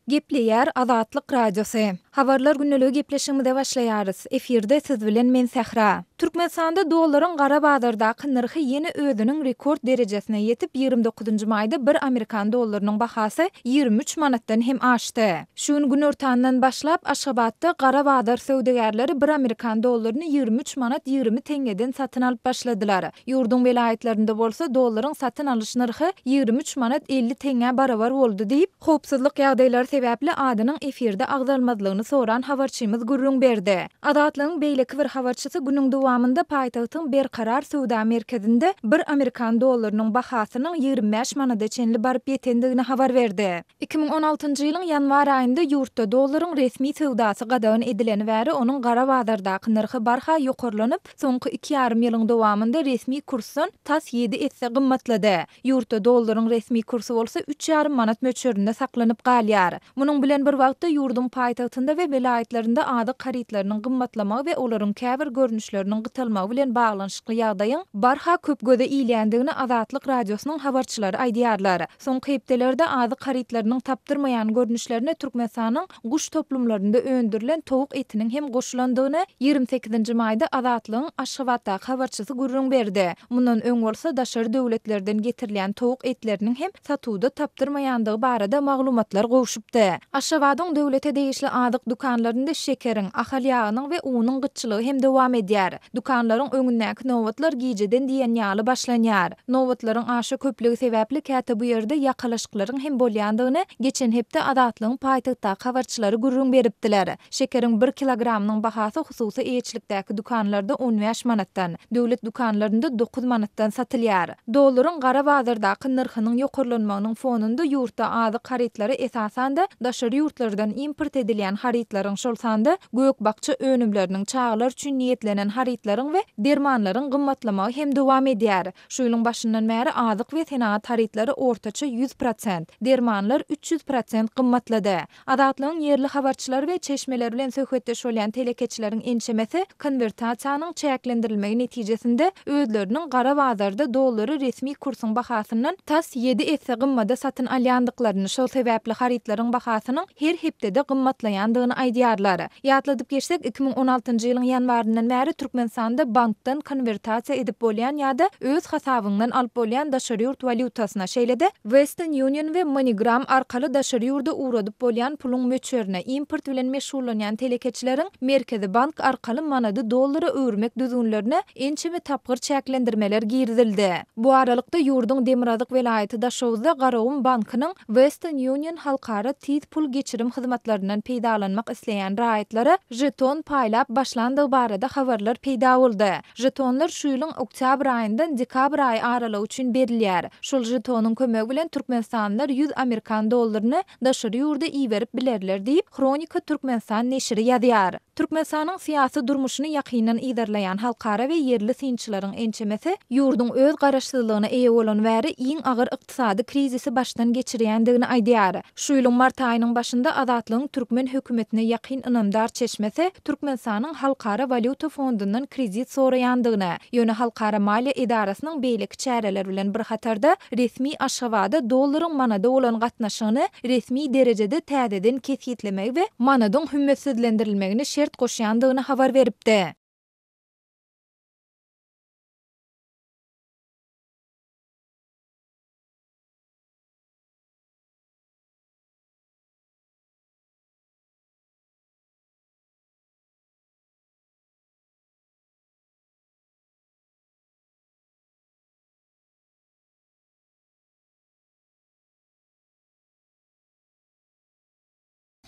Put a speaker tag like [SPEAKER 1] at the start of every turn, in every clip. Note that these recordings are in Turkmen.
[SPEAKER 1] Gepleýär Azatlyk Radiosy. Habarlar gündeligi gepleşigimize başlaýarys. Efirde siz bilen men Sähra. Türkmenistanda dollaryň gara bazardaky nyrhy ýene özüniň rekord derejesine ýetip, 29 maýda bir amerikan dollarynyň bahasy 23 manatdan hem aşdy. Şu gün günortandan başlap, Aşgabatda gara bazar söwdagärleri bir amerikan dollaryny 23 manat 20 teňňeden satyn alyp başladylar. Ýurduň welaýatlarynda bolsa dollaryň satyn alyş nyrhy 23 manat 50 teňňä barabar boldy diýip, howpsuzlyk ýagdaýlary sebäpli adynyň efirde agzalmazlygyny soran habarçymyz gürrüň berdi. Azatlygyň beýleki bir habarçysy günüň dowamynda paýtagtyň Berkarar söwda merkezinde bir amerikan dollarynyň bahasynyň 25 manada çenli baryp ýetendigini habar berdi. 2016-njy ýylyň ýanwar aýynda ýurtda dollaryň resmi söwdasy gadagan edileni bäri onuň gara bazardaky nyrhy barha ýokarlanyp, soňky iki ýarym ýylyň dowamynda resmi kursdan tas ýedi esse gymmatlady. Ýurtda dollaryň resmi kursy bolsa üç ýarym manat möçberinde saklanyp galýar. Munuň bilen bir wagtda ýurduň paýtagtynda we welaýatlarynda azyk harytlarynyň gymmatlamagy we olaryň käbir görnüşleriniň gytalmagy bilen baglanyşykly ýagdaýyň barha köp göze ilýändigini Azatlyk Radiosynyň habarçylary aýdýarlar. Soňky hepdelerde azyk harytlarynyň tapdyrmaýan görnüşlerine Türkmenistanyň guş toplumlarynda öndürilen towuk etiniň hem goşulandygyny 28-nji maýda Azatlygyň Aşgabatdaky habarçysy gürrüň berdi. Mundan öň bolsa daşary döwletlerden getirilýän towuk etleriniň hem satuwda tapdyrmaýandygy barada maglumatlar gowşupdy. Aşgabadyň döwlete degişli azyk dükanlarynda şekeriň, ahal ýagynyň we unuň gytçylygy hem dowam edýär. Dükanlaryň öňündäki nobatlar gijeden diýen ýaly başlanýar. Nobatlaryň aşa köplügi sebäpli käte bu ýerde ýakalaşyklaryň hem bolýandygyny geçen hepde Azatlygyň paýtagtdaky habarçylary gürrüň beripdiler. Şekeriň bir kilogramynyň bahasy hususy eýeçilikdäki dükanlarda 15 manatdan, döwlet dükanlarynda dokuz manatdan satylýar. Dollaryň gara bazardaky nyrhynyň ýokarlanmagynyň fonunda ýurtda azyk harytlary, esasan-da, daşary ýurtlardan import edilýän harytlaryň, şol sanda gök-bakja önümleriniň, çagalar üçin niýetlenen harytlaryň we dermanlaryň gymmatlamagy hem dowam edýär. Şu ýylyň başyndan bäri azyk we senagat harytlary ortaça 100%, dermanlar 300% gymmatlady. Azatlygyň ýerli habarçylary we çeşmeleri bilen söhbetdeş bolýan telekeçileriň ençemesi konwertasiýanyň çäklendirilmegi netijesinde özleriniň gara bazarda dollary resmi kursuň bahasyndan tas ýedi esse gymmada satyn alýandyklaryny, şol sebäpli harytlaryň bahasynyň her hepdede gymmatlaýandygyny aýdýarlar. Ýatladyp geçsek, 2016-njy ýylyň ýanwaryndan bäri Türkmenistanda bankdan konwertasiýa edip bolýan ýa-da öz hasabyňdan alyp bolýan daşary ýurt walýutasyna, şeýle-de Western Union we MoneyGram arkaly daşary ýurda ugradyp bolýan puluň möçberine, import bilen meşgullanýan telekeçileriň Merkezi bank arkaly manady dollara öwürmek düzgünlerine ençeme tapgyr çäklendirmeler girizildi. Bu aralykda, ýurduň demirgazyk welaýaty Daşoguzda Garagum bankynyň Western Union halkara tiz pul geçirim hyzmatlaryndan peýdalanmak isleýän raýatlara žeton paýlap başlandygy barada habarlar peýda boldy. Žetonlar şu ýylyň oktýabr aýyndan dekabr aýy aralygy üçin berilýär. Şol žetonyň kömegi bilen türkmenistanlylar 100 amerikan dollaryny daşary ýurda iberip bilerler diýip, Hronika Türkmenistan neşiri ýazýar. Türkmenistanyň syýasy durmuşyny ýakyndan yzarlaýan halkara we ýerli synçylaryň ençemesi ýurduň öz garaşsyzlygyna eýe bolany bäri iň agyr ykdysady krizisi başdan geçirýändigini aýdýar. Şu ýylyň mart aýynyň başynda Azatlygyň türkmen hökümetine ýakyn ynamdar çeşmesi Türkmenistanyň Halkara walýuta fondundan kredit soraýandygyny, ýöne halkara maliýe edarasynyň beýleki çäreler bilen bir hatarda resmi Aşgabada dollaryň manada bolan gatnaşygyny resmi derejede täzeden kesgitlemegi we manadyň hümmetsizlendirilmegini şert goşýandygyny habar beripdi.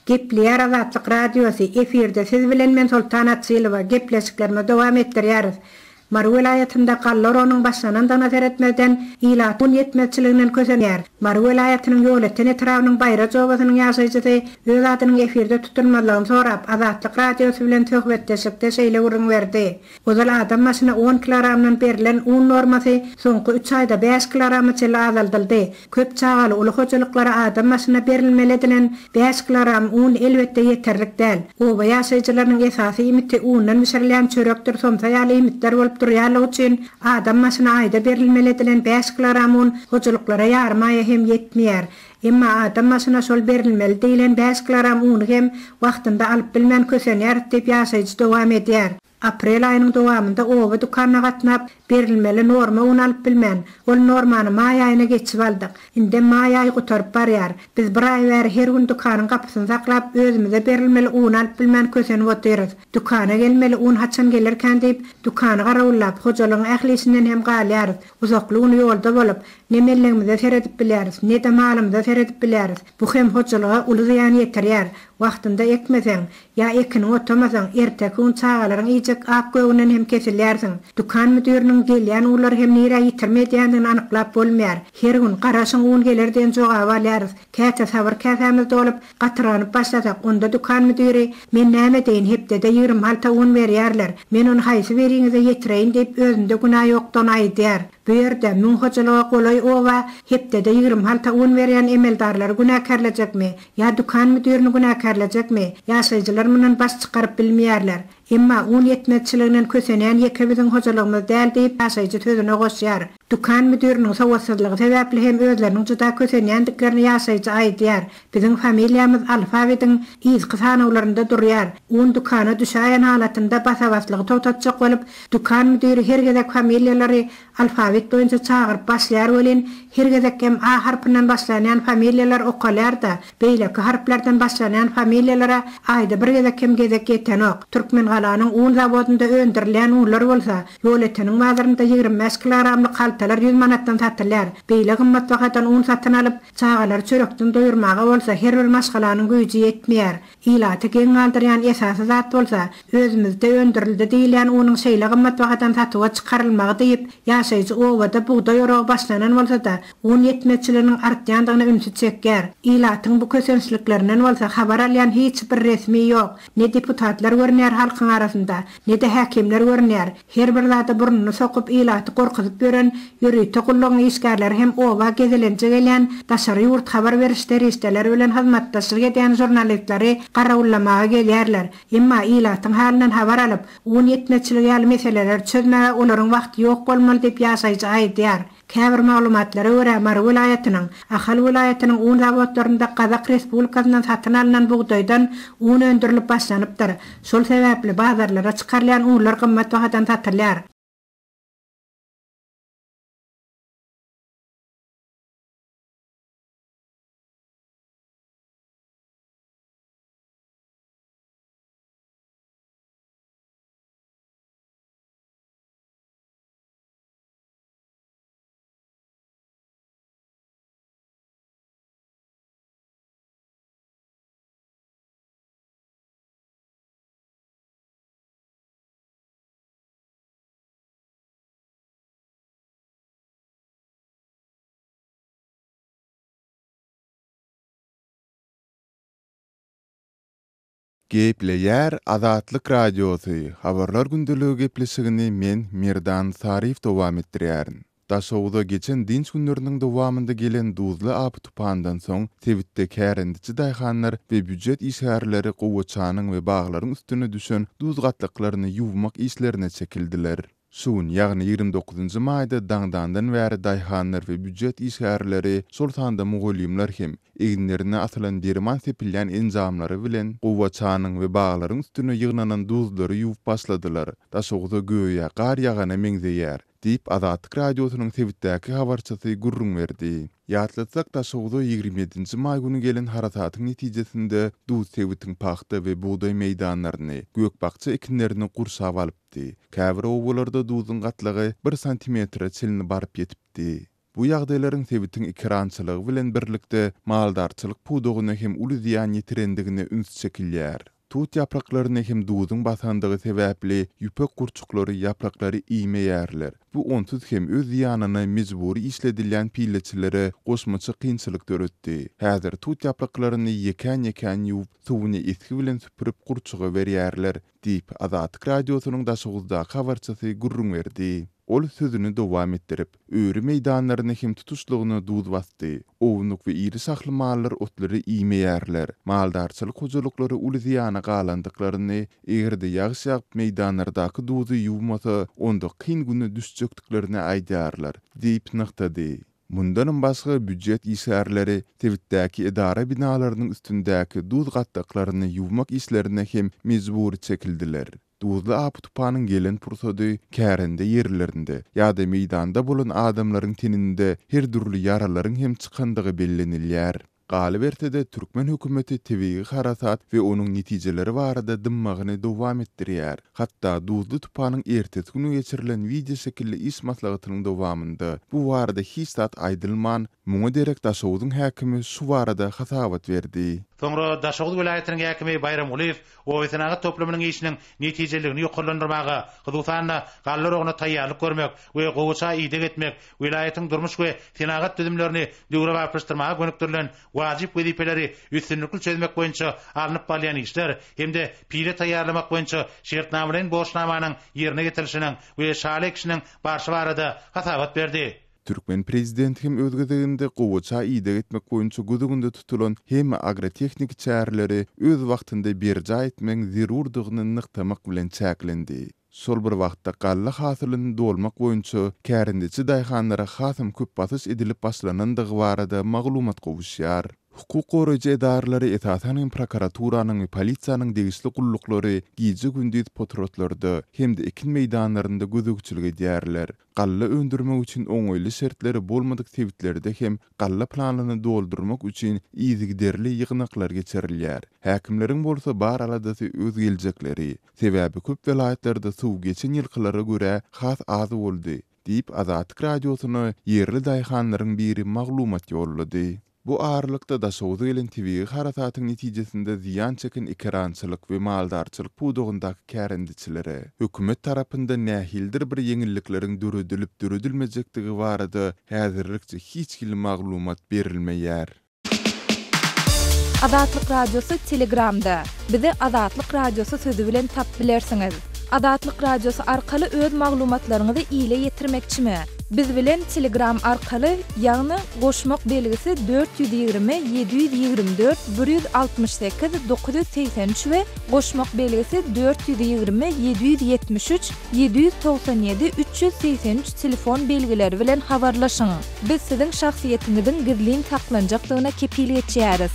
[SPEAKER 2] Gepleýär Azatlyk Radiosy, efirde siz bilen men Soltan Açylowa, gepleşiklerimizi dowam etdirýäris. Mary welaýatynda galla oragynyň başlanandygyna seretmezden, ilat un ýetmezçiliginden kösenýär. Mary welaýatynyň Ýolöten etrabynyň Baýraj obasynyň ýaşaýjysy öz adynyň efirde tutulmazlygyny sorap, Azatlyk Radiosy bilen söhbetdeşlikde şeýle gürrüň berdi. Ozal adam başyna on kilogramdan berlen un normasy soňky üç aýda bäş kilograma çenli azaldyldy. Köp çagaly uly hojalyklara adam başyna berilmeli edilen bäş kilogram un elbetde ýeterlik däl. Oba ýaşaýjylarynyň esasy iýmiti undan bişirilýän çörekdir somsa ýaly iýmitler bolup. bolup durýanlygy üçin adam başyna aýda berilmeli edilen bäş kilogram un hojalyklara ýarym aýa hem ýetmeýär. Emma adam başyna şol berilmeli diýlen bäş kilogram uny hem wagtynda alyp bilmän kösenýäris diýip ýaşaýjy dowam edýär. Aprel aýynyň dowamynda oba dükanyna gatnap, berilmeli norma un alyp bilmän, ol normany maý aýyna geçip aldyk. Indem maý aýy gutaryp barýar. Biz bir aý bäri her gün dükanyň gapysyny saklap, özümize berilmeli uny alyp bilmän kösenip otyrys. Dükana gelmeli un haçan gelerkän diýip, dükany garawullap, hojalygyň ähli işinden hem galýarys. Uzakly gün ýolda bolup, ne mellegimize seredip bilýäris, ne-de malymyza seredip bilýäris. Bu hem hojalyga uly zyýan ýetirýär. Wagtynda ekmeseň, ýa ekiniňi otamasaň, erteki gün çagalaryň iýjek ak-gögünden hem kesilýärsiň. Dükan müdiriniň gelýän unlary hem nirä ýitirme edýändigini anyklap bolmaýar. Her gün, Garaşyň, un geler diýen jogaby alýarys. Käte sabyr käsämiz dolup, gatyrganyp başlasak, onda dükan müdiri, Men näme edeýin, hepdede 20 halta un berýärler. Men ony haýsy biriňize ýetireýin diýip, özünde günä ýokdugyny aýdýar. Bu ýerde, müň hojalyga golaý oba hepdede 20 halta un berýän emeldarlary günäkärlejekmi ýa dükan müdirini günäkärlejekmi, ýaşaýjylar mundan baş çykaryp bilmeýärler. Emma un ýetmezçiliginden kösenýän ýeke biziň hojalygymyz däl diýip, ýaşaýjy sözüne goşýar. Dükan müdiriniň sowatsyzlygy sebäpli hem özleriniň juda kösenýändiklerini ýaşaýjy aýdýar. Biziň familiýamyz alfawidiň yzky sanawlarynda durýar. Un dükana düşäýen halatynda basa-baslygy togtatjak bolup, dükan müdiri her gezek familiýalary alfawit boýunça çagyryp başlaýar welin, her gezek hem A harpyndan başlanýan familiýalar okalýar-da, beýleki harplardan başlanýan familiýalara aýda bir gezek hem gezek ýetenok. Türkmengalanyň un zawodynda öndürilýän unlar bolsa, Ýolöteniň bazarynda 25 kilogramlyk haltalar ýüz manatdan satylýar. Beýle gymmat bahadan un satyn alyp, çagalary çörekden doýurmaga bolsa her bir maşgalanyň güýji ýetmeýär. Ilaty geň galdyrýan esasy zat bolsa, özümizde öndürildi diýilýän unuň şeýle gymmat bahadan satuwa çykarylmagy diýip, ýaşaýjy obada bugdaý oragy başlanan bolsa-da, un ýetmezçiliginiň artýandygyna ünsi çekýär. Ilatyň bu kösençliklerinden bolsa habar alýan hiç bir resmi ýok. Ne deputatlar görünýär halkyň arasynda, ne-de häkimler görünýär. Her bir zada burnuny sokup ilaty gorkuzyp ýören ýörite gullugyň işgärleri hem oba gezelenje gelýän daşary ýurt habar beriş serişdeleri bilen hyzmatdaşlyk edýän žurnalistleri garawullamaga gelýärler. Emma ilatyň halyndan habar alyp, un ýetmezçiligi ýaly meseleleri çözmäge olaryň wagty ýok bolmaly diýip ýaşaýjy aýdýar. Käbir maglumatlara görä, Mary welaýatynyň, Ahal welaýatynyň un zawodlarynda Gazak Respublikasyndan satyn alnan bugdaýdan un öndürilip başlanypdyr. Şol sebäpli bazarlara çykarylýan unlar gymmat bahadan satylýar.
[SPEAKER 3] Gepleýär Azatlyk Radiosy, Habarlar gündeligi gepleşigini men, Merdan Saryýew dowam etdirýärin. Daşoguza geçen dynç günleriniň dowamynda gelen duzly apy-tupandan soň, sebitde kärendeçi daýhanlar we býujet işgärleri gowaçanyň we baglaryň üstüne düşen duz gatlaklaryny ýuwmak işlerine çekildiler. Şu gün, ýagny 29 maýda daňdandan bäri daýhanlar we býujet işgärleri, şol sanda mugallymlar hem eginlerine asylan derman sepilýän enjamlary bilen gowaçanyň we baglaryň üstüne ýygnanan duzlary ýuwup başladylar. Daşoguza göýä gar ýagana meňzeýär. Diýip, Azatlyk Radiosynyň sebitdäki habarçysy gürrüň berdi. Ýatlatsak, Daşoguza 27 nji maý güni gelen harasatyň netijesinde duz sebitiň pagta we bugdaý meýdanlaryny, gök-bakja ekinlerini gurşap alypdy. Käbir obalarda duzuň gatlagy bir santimetre çenli baryp ýetipdi. Bu ýagdaýlaryň sebitiň ekerançylygy bilen birlikde maldarçylyk pudagyna hem uly zyýan ýetirendigine üns çekilýär. Tut ýapraklaryny hem duzuň basandygy sebäpli ýüpek gurçuklary ýapraklary iýmeýärler. Bu onsuz hem öz zyýanyna mejbury işledilýän pilleçilere goşmaça kynçylyk döretdi. Häzir tut ýapraklaryny ýekän-ýekän ýuwup, suwuny esgi bilen süpürip gurçuga berýärler, diýip, Azatlyk Radiosynyň Daşoguzdaky habarçysy gürrüň berdi. Ol sözüni dowam etdirip, Öri meýdanlaryny hem tutuşlygyna duz basdy. Ownuk we iri şahly mallar otlary iýmeýärler. Maldarçylyk hojalyklary uly zyýana galandyklaryny, eger-de ýagyş ýagyp meýdanlardaky duzy ýuwmasa, onda kyn güne düşjekdiklerini aýdýarlar, diýip nygtady. Mundanam başga, býujet işgärleri sebitdäki edara binalarynyň üstündäki duz gatlaklaryny ýuwmak işlerine hem mejbury çekildiler. Duzly apy-tupanyň gelen pursady kärende ýerlerinde ýa-da meýdanda bolan adamlaryň teninde her dürli ýaralaryň hem çykandygy bellenilýär. Galyberse-de, türkmen hökümeti tebigy harasat we onuň netijeleri barada dymmagyny dowam etdirýär. Hatda duzly tupanyň ertesi güni geçirilen wideoşekilli iş maslahatynyň dowamynda bu barada hiç zat aýdylman, muňa derek Daşoguzyň häkimi şu barada hasabat berdi.
[SPEAKER 4] Soňra Daşoguz welaýatynyň häkimi Baýram Gulyýew Obasenagat toplumynyň işiniň netijeliligini ýokarlandyrmaga, hususan-da, galla oragyna taýýarlyk görmek we gowaça ideg etmek, welaýatyň durmuş we senagat düzümlerini döwrebaplaşdyrmaga gönükdirilen wajyp wezipeleri üstünlikli çözmek boýunça alnyp barylýan işler hem-de pile taýýarlamak boýunça şertnamalaýyn borçnamanyň ýerine ýetirilişiniň we şaly ekişiniň barşy barada hasabat berdi.
[SPEAKER 3] Türkmen prezidenti hem öz gezeginde gowaça ideg etmek boýunça göz öňünde tutulan hemme agrotehniki çäreleri öz wagtynda berjaý etmegiň zerurdygyny nygtamak bilen çäklendi. Şol bir wagtda galla hasylyny dolmak boýunça kärendeçi daýhanlara hasam köp basyş edilip başlanandygy barada maglumat gowuşýar. Hukuk goraýjy edaralary, esasan hem prokuraturanyň we polisiýanyň degişli gulluklary gije-gündiz potratlarda hem-de ekin meýdanlarynda gözegçilik edýärler. Galla öndürmek üçin oňaýly şertleri bolmadyk sebitlerde hem galla planyny doldurmak üçin yzygiderli ýygnaklar geçirilýär. Häkimleriň bolsa bar aladasy öz geljekleri. Sebäbi köp welaýatlarda suw geçen ýylkylara görä has az boldy, diýip, Azatlyk Radiosyna ýerli daýhanlaryň biri maglumat ýollady. Bu aralykda, Daşoguza gelen tebigy harasatyň netijesinde zyýan çeken ekerançylyk we maldarçylyk pudagyndaky kärendeçilere hökümet tarapyndan nähilidir bir ýeňillikleriň döredilip-döredilmejekdigi barada häzirlikçe hiç hili maglumat berilmeýär.
[SPEAKER 1] Azatlyk Radiosy Telegramda, Bizi Azatlyk Radiosy sözi bilen tapyp bilersiňiz. Azatlyk Radiosy arkaly öz maglumatlaryňyzy ile ýetirmekçimi? Biz bilen Telegram arkaly, ýagny goşmak belgisi 420 724 168 983 we goşmak belgisi 420 773 797 383 telefon belgileri bilen habarlaşyň. Biz siziň şahsyýetiňiziň gizlin saklanjakdygyna kepil geçýäris.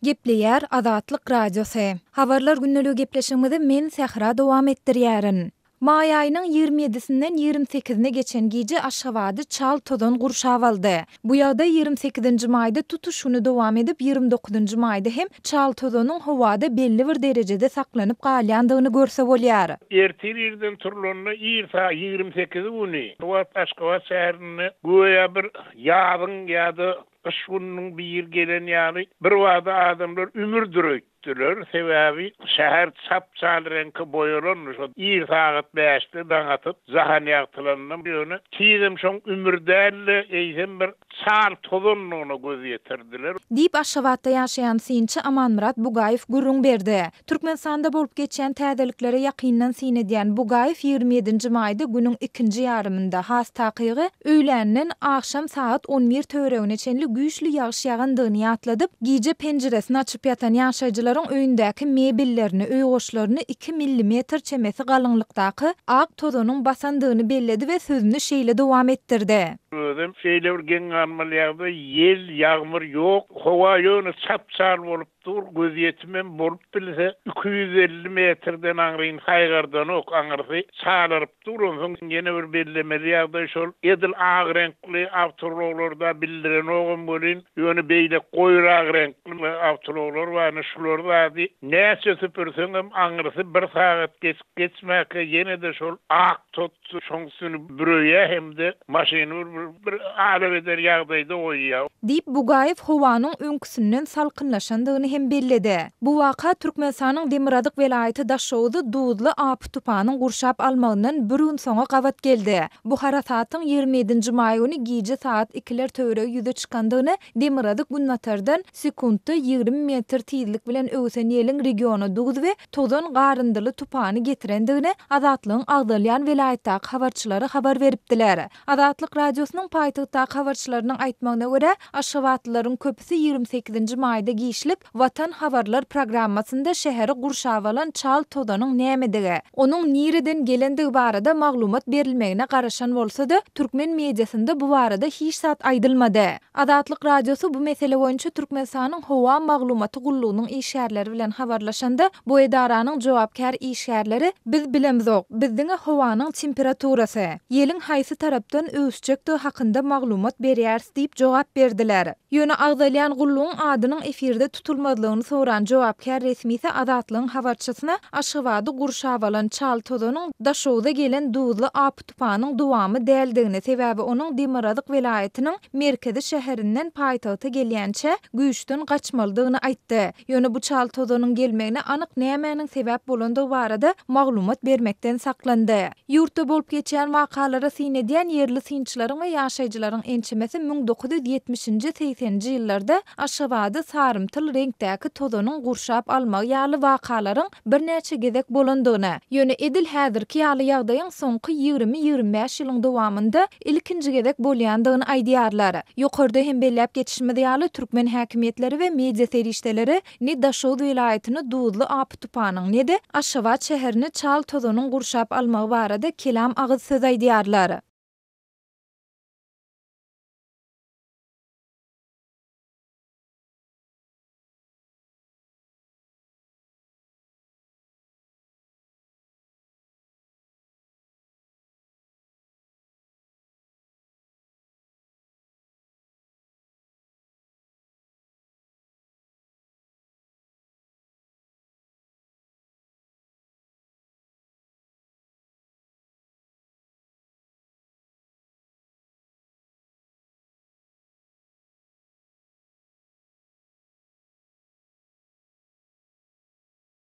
[SPEAKER 1] Gepleýär Azatlyk Radiosy. Habarlar gündeligi gepleşigimizi men Sähra dowam etdirýärin. Maý aýynyň ýigrimi ýedisinden ýigrimi sekizine geçen gije Aşgabady çal tozan gurşap aldy. Bu ýagdaý ýigrimi sekizinji maýda tutuş güni dowam edip, ýigrimi dokuzynjy maýda hem çal tozanyň howada belli bir derejede saklanyp galýandygyny görse bolýar.
[SPEAKER 5] Ertir irden turlanda ir sagat ýigrimi sekizi güni şu wagt Aşgabat şäherinde göýä bir ýazyň ýa-da Gyş gününiň biri gelen ýaly, birbada adamlar ümürdir öýtdüler. Sebäbi şäher çap-çal reňke boýalandy. Şo ir sagat bäşde daň atyp, jahan ýagtylanda, ýöne tizem şoň ümür däl-de, eýsem bir çal tozandygyna göz ýetirdiler.
[SPEAKER 1] Diýip, Aşgabatda ýaşaýan synçy Amanmyrat Bugaýew gürrüň berdi. Türkmenistanda bolup geçýän täzeliklere ýakyndan syn edýän Bugaýew 27 nji maýda günüň ikinji ýarymynda, has takygy, öýländen agşam sagat on bir töweregine çenli güýçli ýagyş ýagandygyny ýatladyp, gije penjiresini açyp ýatan ýaşaýjylaryň öýündäki mebellerini, öý goşlaryny iki millimetr çemesi galyňlykdaky ak tozanyň basandygyny belledi we sözüni şeýle dowam etdirdi.
[SPEAKER 5] Özem şeýle bir geň galmaly ýagdaý, ýel, ýagmyr ýok, howa ýöne çap-çal bolup Dur, gözýetimem bolup bilse, 250 metrden aňryny saýgardanok, aňyrsy çalaryp dur. Onsoň ýene bir bellemeli ýagdaý şol, edil ak reňkli awtoulaglarda bildirenogam welin, ýöne beýle goýrak reňkli awtoulaglar bar, ine şular zady näçe süpürseňem aňyrsy bir sagat geçip-geçmäkä ýene-de şol ak tot Şoň üstüni büreýär hem-de maşyny bir bir alabeder ýagdaýda goýýar.
[SPEAKER 1] Diýip, Bugaýew howanyň öňküsinden salkynlaşandygyny hem belledi. Bu waka Türkmenistanyň demirgazyk welaýaty Daşoguzy duzly apy-tupanyň gurşap almagyndan bir gün soňa gabat geldi. Bu harasatyň 27 nji maý güni gije sagat ikiler töweregi ýüze çykandygyny demirgazyk-günbatardan sekuntda 20 metr tizlik bilen öwsen ýeliň regiona duz we tozan garyndyly tupany getirendigini Azatlygyň agzalýan welaýatdaky habarçylary habar beripdiler. Azatlyk Radiosynyň paýtagtdaky habarçylarynyň aýtmagyna görä, aşgabatlylaryň köpüsi 28 nji maýda giçlik Watan habarlar programmasynda şäheri gurşap alan çal tozanyň nämedigi, onuň nireden gelendigi barada maglumat berilmegine garaşan bolsa-da, türkmen mediasynda bu barada hiç zat aýdylmady. Azatlyk Radiosy bu mesele boýunça Türkmenistanyň Howa maglumaty gullugynyň işgärleri bilen habarlaşanda, bu edaranyň jogapkär işgärleri Biz bilemzok, biz diňe howanyň temperaturasy, ýeliň haýsy tarapdan öwüsjekdigi hakynda maglumat berýäris diýip jogap berdiler. Ýöne agzalýan gullugyň adynyň efirde tutulmazlygyny soran jogapkär resmisi Azatlygyň habarçysyna Aşgabady gurşap alan çal tozanyň Daşogza gelen duzly apy-tupanyň dowamy däldigini, sebäbi onuň demirgazyk welaýatynyň merkezi şäherinden paýtagta gelýänçä güýçden gaçmalydygyny aýtdy. Ýöne bu çal tozanyň gelmegine anyk nämäniň sebäp bolandygy barada maglumat bermekden saklandy. Ýurtda bolup geçýän wakalara syn edýän ýerli synçylaryň we ýaşaýjylaryň ençemesi 1970-nji, segseninji ýyllarda Aşgabady sarymtyl reňkdäki tozanyň gurşap almagy ýaly wakalaryň birnäçe gezek bolandygyny, ýöne edil häzirki ýaly ýagdaýyň soňky ýigrimi-ýigrimi bäş ýylyň dowamynda ilkinji gezek bolýandygyny aýdýarlar. Ýokarda hem belläp geçişimiz ýaly, türkmen häkimiýetleri we media serişdeleri ne Daşoguz welaýatyny duzly apy-tupanyň, ne-de Aşgabat şäherini çal tozanyň gurşap almagy barada kelam agyz söz aýdýarlar.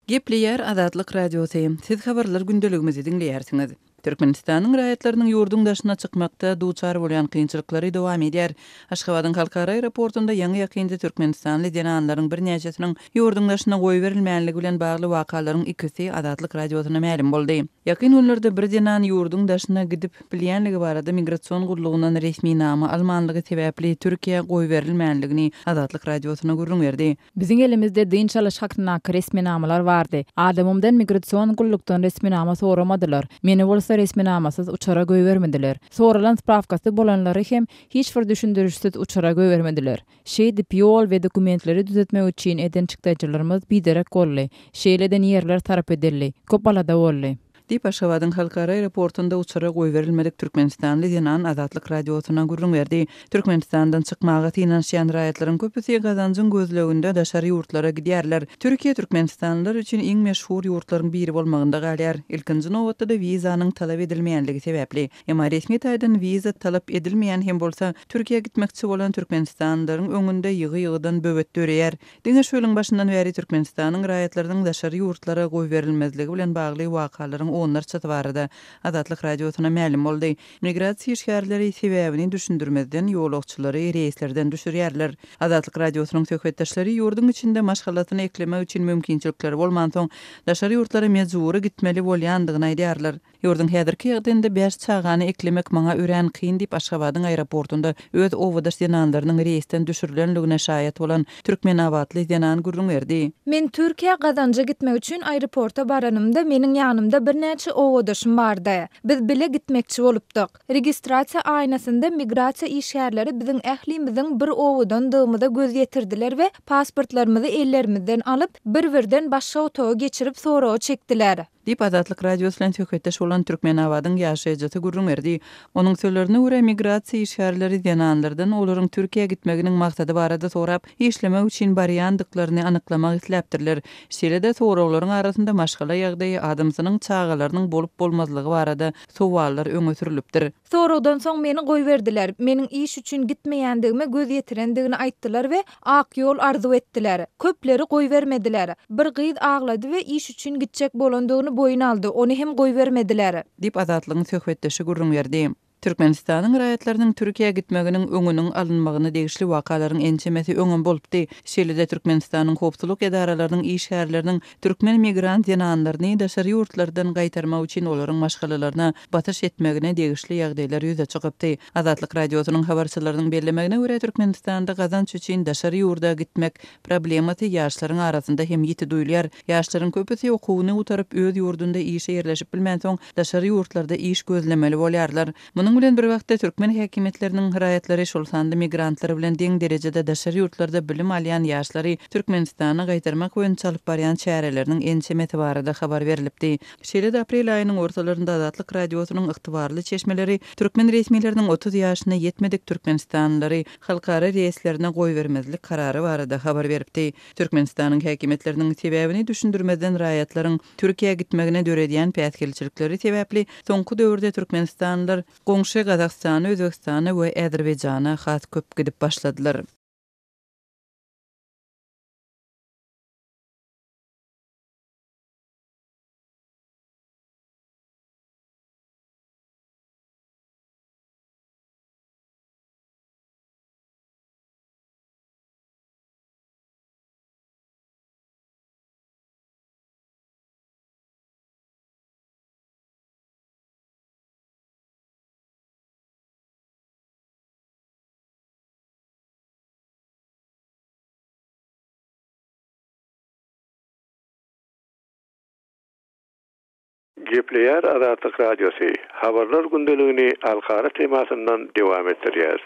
[SPEAKER 6] Gepleýär Azatlyk Radiosy, Siz habarlar gündeligimizi diňleýärsiňiz. Türkmenistanyň raýatlarynyň ýurduň daşyna çykmakda duçar bolýan kynçylyklary dowam edýär. Aşgabadyň halkara aeroportunda ýaňy-ýakynda türkmenistanly zenanlaryň birnäçesiniň ýurduň daşyna goýberilmänligi bilen bagly wakalaryň ikisi Azatlyk Radiosyna mälim boldy. Ýakyn günlerde bir zenan ýurduň daşyna gidip bilýänligi barada migrasion gullugyndan resminama almanlygy sebäpli Türkiýä goýberilmänligini Azatlyk Radiosyna gürrüň berdi.
[SPEAKER 7] Biziň elimizde dynç alyş hakyndaky resminamalar bardy. Adamymdan migrasion gullukdan resminama soramadylar. Meni bolsa resminamasyz uçara goýbermediler. Soralan sprawkasy bolanlary hem hiç bir düşündirişsiz uçara goýbermediler. Şeýdip, ýol we dokumentleri düzetmek üçin eden çykdajylarymyz biderek boldy. Şeýle eden ýerler sarp edildi. Köp alada boldy.
[SPEAKER 6] Diýip, Aşgabadyň halkara aeroportunda uçara goýberilmedik türkmenistanly zenan Azatlyk Radiosyna gürrüň berdi. Türkmenistandan çykmaga synanyşýan raýatlaryň köpüsi gazanjyň gözleginde daşary ýurtlara gidýärler. Türkiýe türkmenistanlylar üçin iň meşhur ýurtlaryň biri bolmagynda galýar. Ilkinji nobatda-da wizanyň talap edilmeýänligi sebäpli. Emma resmi taýdan wiza talap edilmeýän hem bolsa, Türkiýä gitmekçi bolan türkmenistanlylaryň öňünde ýygy-ýygydan böwet döreýär. Diňe şu ýylyň başyndan bäri Türkmenistanyň raýatlarynyň daşary ýurtlara goýberilmezligi bilen bagly wakalaryň onlarçasy barada Azatlyk Radiosyna mälim boldy. Migrasiýa işgärleri sebäbini düşündirmezden ýolagçylary reýslerden düşürýärler. Azatlyk Radiosynyň söhbetdeşleri ýurduň içinde maşgalasyny eklemek üçin mümkinçilikleri bolmansoň, daşary ýurtlara mejbury gitmeli bolýandygyny aýdýarlar. Ýurduň häzirki ýagdaýynda bäş çagany eklemek maňa örän kyn diýip, Aşgabadyň aeroportunda öz obadaş zenanlarynyň reýsden düşürilenligine şaýat bolan türkmenabatly zenan gürrüň berdi.
[SPEAKER 1] Men Türkiýä gazanja gitmek üçin aeroporta baranymda meniň ýanymda birnäçe obadaşym bardy. Biz bile gitmekçi bolupdyk. Registrasiýa aýnasynda migrasiýa işgärleri biziň ählimiziň bir obadandygymyza göz ýetirdiler we pasportlarymyzy ellerimizden alyp, bir-birden başga otaga geçirip soraga çekdiler.
[SPEAKER 6] Diýip, Azatlyk Radiosy bilen söhbetdeş bolan Türkmenabadyň ýaşaýjysy gürrüň berdi. Onuň sözlerine görä, migrasiýa işgärleri zenanlardan olaryň Türkiýä gitmeginiň maksady barada sorap, işlemek üçin barýandyklaryny anyklamak isläpdirler. Şeýle-de, soraglaryň arasynda maşgala ýagdaýy, adamsynyň çagalary. çagalarynyň bolup-bolmazlygy barada sowallar öňe sürlüpdir.
[SPEAKER 1] Soragdan soň meni goýberdiler. Meniň iş üçin gitmeýändigime göz ýetirendigini aýtdylar we ak ýol arzuw etdiler. Köpleri goýbermediler. Bir gyz aglady we iş üçin gitjek bolandygyny boýun aldy, ony hem goýbermediler.
[SPEAKER 6] Diýip, Azatlygyň söhbetdeşi gürrüň berdi. Türkmenistanyň raýatlarynyň Türkiýä gitmeginiň öňüniň alynmagyna degişli wakalaryň ençemesi öňem bolupdy. Şeýle-de Türkmenistanyň howpsuzlyk edaralarynyň işgärleriniň türkmen migrant zenanlaryny daşary ýurtlardan gaýtarmak üçin olaryň maşgalalaryna basyş etmegine degişli ýagdaýlar ýüze çykypdy. Azatlyk Radiosynyň habarçylarynyň bellemegine görä, Türkmenistanda gazanç üçin daşary ýurda gitmek problemasy ýaşlaryň arasynda hem ýiti duýulýar. Ýaşlaryň köpüsi okuwyny gutaryp, öz ýurdunda işe ýerleşip bilmänsoň, daşary ýurtlarda iş gözlemeli bolýarlar. Munuň bilen bir wagtda, türkmen häkimiýetleriniň raýatlary, şol sanda migrantlar bilen deň derejede daşary ýurtlarda bilim alýan ýaşlary Türkmenistana gaýtarmak boýunça alyp barýan çäreleriniň ençemesi barada habar berlipdi. Şeýle-de aprel aýynyň ortalarynda Azatlyk Radiosynyň ygtybarly çeşmeleri türkmen resmileriniň 30 ýaşyna ýetmedik türkmenistanlylary halkara reýslerine goýbermezlik karary barada habar beripdi. Türkmenistanyň häkimiýetleriniň sebäbini düşündirmezden raýatlaryň Türkiýä gitmegine döredýän päsgelçilikleri sebäpli soňky döwürde türkmenistanlylar goňşy Gazagystana, Özbegistana we Azerbaýjana has köp gidip başladylar.
[SPEAKER 8] Gepleýär Azatlyk Radiosy, Habarlar gündeligini halkara temasyndan dowam etdirýäris.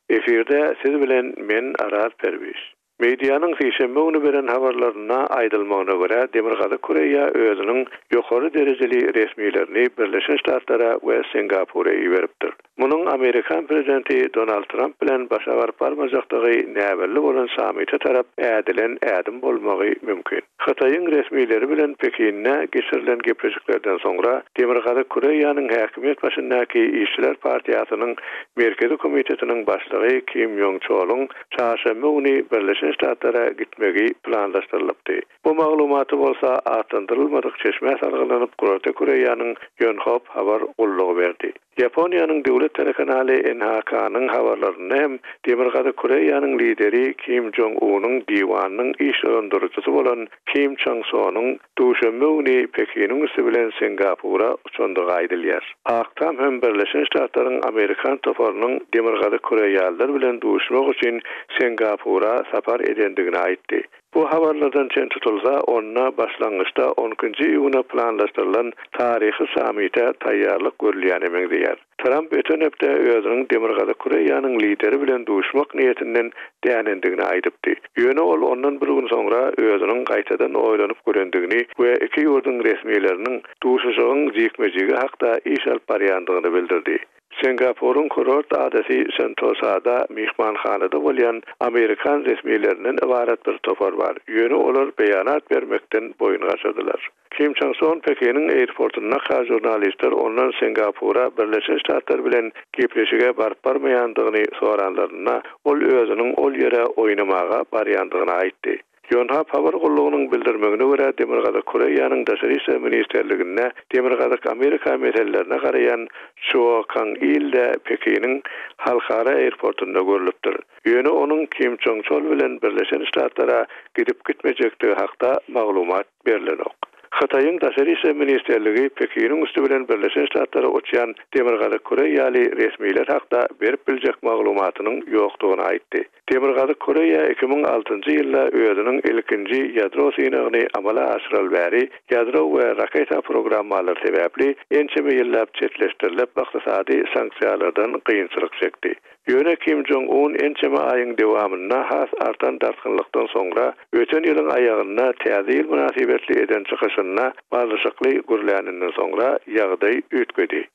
[SPEAKER 8] Efirde siz bilen men Araz Perwiz. Medianyň sişenbe güni beren habarlarynda aýdylmagyna görä, Demirgazyk Koreýa özüniň ýokary derejeli resmilerini Birleşen Ştatlara we Singapura iberipdir. Munuň amerikan prezidenti Donald Tramp bilen başa baryp-barmajakdygy näbelli bolan sammite tarap ädilen ädim bolmagy mümkin. Hytaýyň resmileri bilen Pekinde geçirilen gepleşiklerden soňra Demirgazyk Koreýanyň häkimiýet başyndaky Işçiler partiýasynyň Merkezi komitetiniň başlygy Kim Ýong Çoluň çarşenbe güni Birleşen Ştatlara gitmegi planlaşdyrylypdy. Bu maglumaty bolsa atlandyrylmadyk çeşmä salgylanyp Günorta Koreýanyň Ýonhap habar gullugy berdi. Ýaponiýanyň döwlet telekanaly NHK-nyň habarlarynda hem Demirgazyk Koreýanyň lideri Kim Jong Unyň diwanynyň iş dolandyryjysy bolan Kim Çong Sonyň duşenbe güni Pekiniň üsti bilen Singapura uçandygy aýdylýar. Ak Tam hem Birleşen Ştatlaryň amerikan toparynyň demirgazyk koreýalylar bilen duşmak üçin Singapura sapar edendigini aýtdy. Bu habarlardan çen tutulsa, onda başlangyçda on ikinji iýuna planlaşdyrylan taryhy sammite taýýarlyk görülýäne meňzeýär. Tramp öten hepde özüniň Demirgazyk Koreýanyň lideri bilen duşmak niýetinden dänendigini aýdypdy. Ýöne ol ondan bir gün soňra özüniň gaýtadan oýlanyp görendigini we iki ýurduň resmileriniň duşuşygyň jikme-jigi hakda iş alyp barýandygyny bildirdi. Singapuryň kurort adasy Sentosada myhmanhanada bolýan amerikan resmilerinden ybarat bir topar bar, ýöne olar beýanat bermekden boýun gaçyrdylar. Kim Çong Son Pekiniň airportundaka žurnalistler ondan Singapura Birleşen Ştatlar bilen gepleşige baryp-barmaýandygyny soranlarynda, ol özüniň ol ýere oýnamaga barýandygyny aýtdy. Ýonhap habar gullugynyň bildirmegine görä, Demirgazyk Koreýanyň Daşary işler ministrliginde Demirgazyk Amerika meselelerine garaýan Ço Kang Il-de Pekiniň halkara airportunda görlüpdir. Ýöne onuň Kim Çong Çol bilen Birleşen Ştatlara gidip-gitmejekdigi hakda maglumat berlenok. Hytaýyň Daşary işler ministrligi Pekiniň üsti bilen Birleşen Ştatlara uçýan Demirgazyk Koreýaly resmiler hakda berip biljek maglumatynyň ýokdugyny aýtdy. Demirgazyk Koreýa 2006-njy ýylda özüniň ilkinji ýadro synagyny amala aşyraly bäri ýadro we raketa programmalary sebäpli ençeme ýyllap çetleşdirilip ykdysady sanksiýalardan kynçylyk çekdi. Ýöne Kim Jong Un ençeme aýyň dowamynda has artan dartgynlykdan soňra, öten ýylyň aýagynda Täze ýyl mynasybetli eden çykyşynda barlyşykly gürläninden soňra ýagdaý üýtgedi.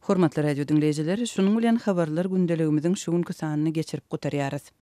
[SPEAKER 6] Hormatly radio diňleýjiler, şunuň bilen Habarlar gündeligimiziň şu günki sanyny geçirip gutarýarys.